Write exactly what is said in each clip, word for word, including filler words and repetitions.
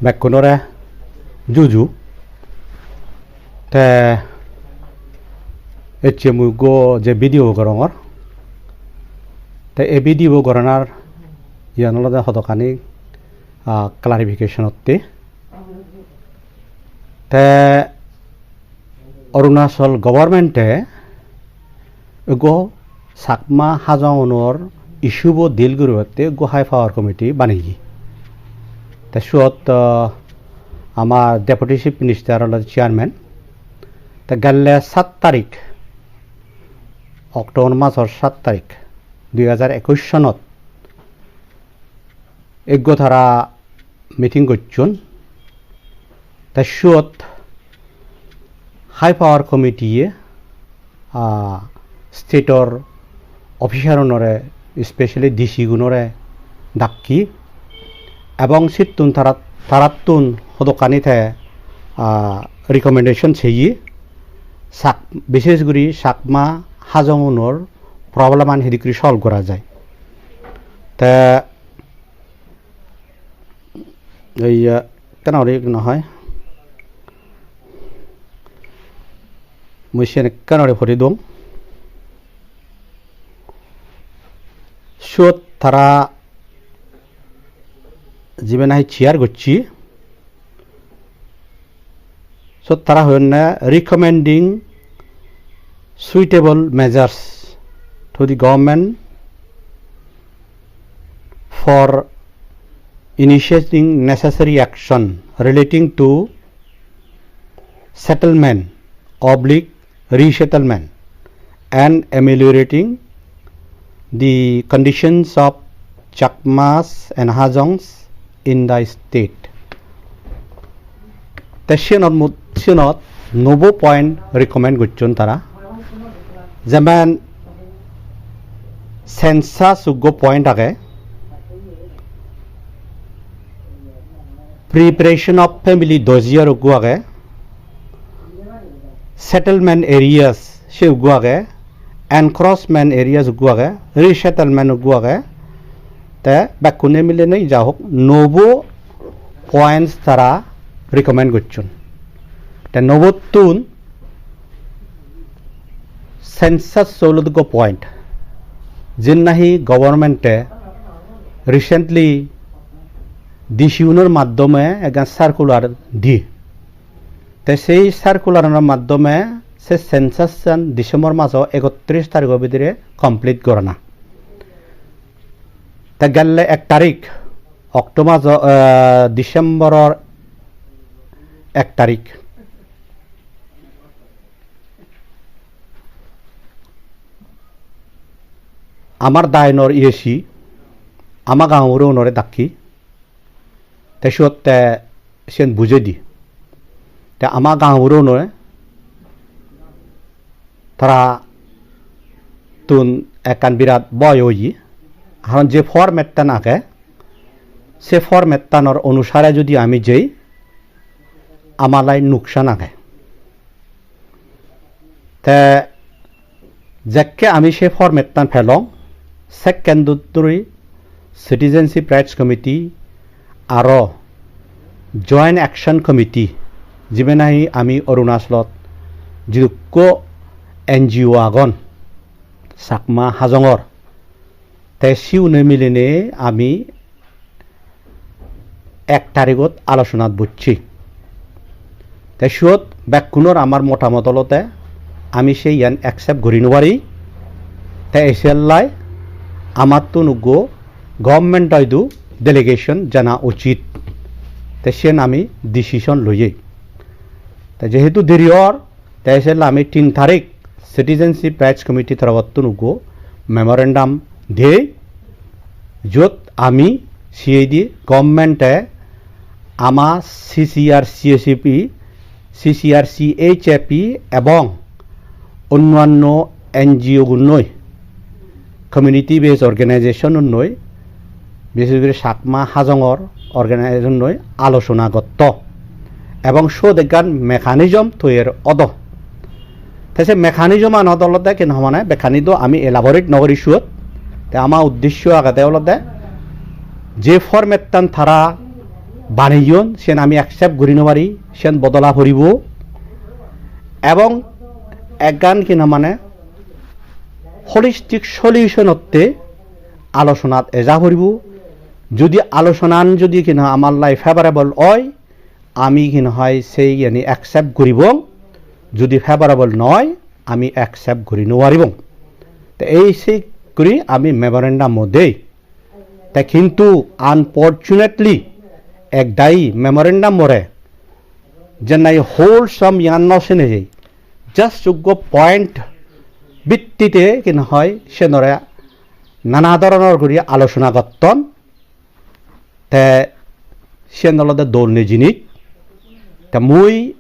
Bekkunore juju. Te ecche mui go je video gorongor. Te ei video goranar iyan olode hodokkani, ah, clarification otte. Te Arunachal government-e ekko Chakma Hajongunor issue bo deal guribatte ekko high power committee baneye. Te siyot, ah, amar Deputy Chief Minister olode chairman. Te gelle saat tarik, October masor saat tarik, dui hajar ekush sonot ekko tara meeting gocchon. Te siyot high power committee-e, ah, state-or officer-unore, especially D C gunore dakki, ebong sittun tara, tarattun hodokkani te, ah, recommendation seye, Chak-, bishesh guri Chakma Hajongunor problem-an hidikkuri solve gora jai. Te ei, eh, ekkena guri no hoi. Mui siyen ekkena guri pori dong. Siyot tara jibe nahi chair gocche, siyot tara hoyonne recommending suitable measures to the government for initiating necessary action relating to settlement oblique resettlement and ameliorating the conditions of Chakmas and Hajongs in the state. Te siyenot mot-, siyenot nobo point recommend gocchon tara. Jemon census uggo point age, preparation of family dossier uggo age, settlement areas se uggo age, encroachment areas uggo age, resettlement uggo age. Te bekkune milinei ja hok nobo points tara recommend gocchon. Te nobottun census olode ekko point, jen nahi government-e recently D C unor maddome ekkan circular di. Te sei circular-anor maddome se census-an December majo ekotris tarigo bidire complete gorana. Te gelle ek tarik, October majo, eh, December-or ek tarik. Amar dainor E A C, ama gaonburo unore dakki. Te siyot te siyen bujei di. Te ama gaonburo unore tarattun ekkan birat boi oye. Karon je format-tan age, se format-tanor onusare judi ami jei, amalai nuksan age. Te jekke ami se format-tan pelong, sekkendot duri Citizenship Rights Committee aro Joint Action Committee, jibe nahi ami Arunachalot jidukko N G O agon, Chakma Hajongor, te siune milinei ami ek tarigot alochonat bocchi. Te siyot bekkunor amar motamot olode ami se iyan accept guri no pari. Te esellai amattun uggo government-o idu delegation jana uchit. Te siyen ami decision loyei. Te jehetu deri or, te esellai ami tin tarik Citizenship Rights Committee torobottun uggo memorandum dei, jiyot ami siyedi government-e ama C C R C H A P, C C R C H A P ebong onnanno N G O gunnoi, community based organization unnoi, bises guri Chakma Hajongor organization unnoi alochona gotto ebong siyot ekkan mechanism toyar odo. Te se mechanism anot olode ken homane bekkani do ami elaborate no gori siyot. Te ama uddesho agede olode je format-tan tara baneyon, siyen ami accept guri no pari, siyen bodola poribo. Ebong ekkan hina mane holistic solution otte alochonat eja poribo. Judi alochonan judi hina amar lai favorable oi, ami hina hoi sei yani accept guribong. Judi favorable noi, ami accept guri no paribong. Te ei sei guri ami memorandum o dei. Te kintu unfortunately ek dagi memorandum ore jennai wholesome iyan no sene jei, just uggo point bittite hina hoi senore nana dhoronor guri alochona gotton. Te siyen olode dol nei jinis. Te mui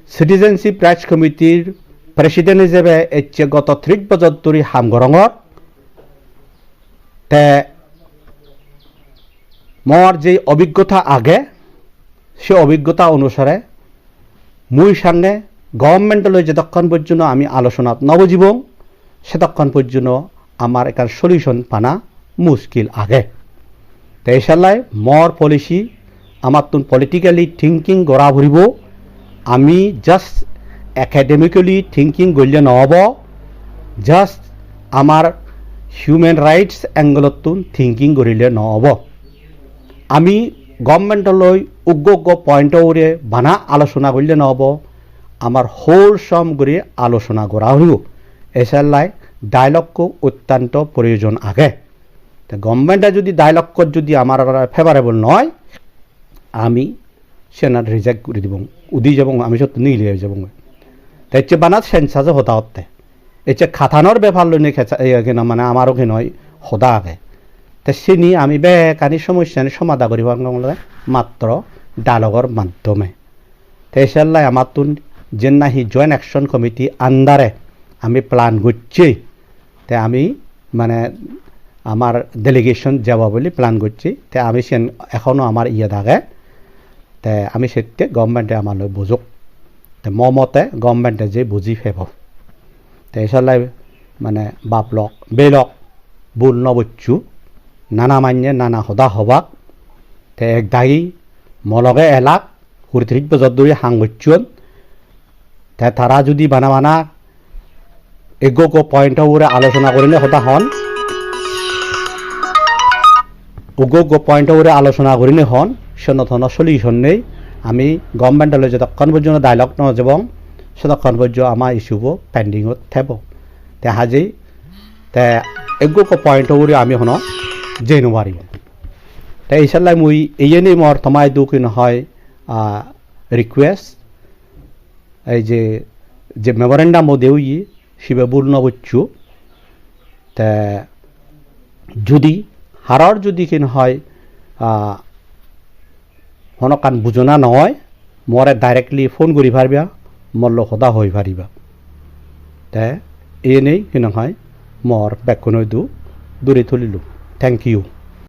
Citizenship Rights Committee-r president ijebe ecche goto tris bojor dhuri ham gorongor. Te mor je obiggota age, se obiggota onusare mui sanne government-o loi jedokkon pojjonto ami alochonat no bojibong, sedokkon pojjonto amar ekkan solution pana muskil age. Te ei sallai mor policy, amattun politically thinking gora puribo. Ami just academically thinking golle no obo, just amar human rights angle-ottun thinking gorile no obo. Ami government-o loi uggo uggo point-o ugure bana alochona golle no obo, amar wholesome guri alochona gora puribo. Ei sallai dialogue-ko ottanto proyojon age. Te government-e judi dialogue-ot judi amar favorable noi, ami siyanot reject guri dibong, udi jebong, ami siyot nigili jebong. Te ecche bana census-o hoda otte. Ecche Kathanor bepar loinei kecha-, iye, hina mane amaro hina hoi hoda age. Te sini ami bekkani somossani somadha guri parong olode matro dialogue-or maddhome. Te sallai amattun jen nahi Joint Action Committee under-e ami plan gocchi. Te ami mane amar delegation jebo boli plan gocchi. Te ami siyen ekhono amar iyot age. Te ami sette government-e amar loi bojok. Te mo mote government-e je buji pebo. Te sallai mane bap lok, bhei lok, bul no boccho, nana manye nana hoda hobak. Te ek dagi mo loge elak, kuri tris bojor dhuri ham gocchon. Te tara judi bana bana uggo uggo point-o ugure alochona gurinei hoda hon, uggo uggo point-o ugure alochona gurinei hon, siyot hono solution nei. Ami government-o loi jotokkon pojjonto dialogue no jebong, sotokkon pojjonto ama issue-bo pending-ot thebo. Te hajei te uggo uggo point-o ugure ami hono jei no paribong. Te ei sallai mui iyenei mor toma idu hina hoi, ah, request, ei je, je memorandum-o de oye, sibe bul no boccho. Te judi haror judi hina hoi, ah, hono ekkan bujona no oi, more directly phone guri pariba, mor loi hoda hoi pariba. Te iyenei hina hoi mor bekkuno idu dhuri tulilung. Thank you.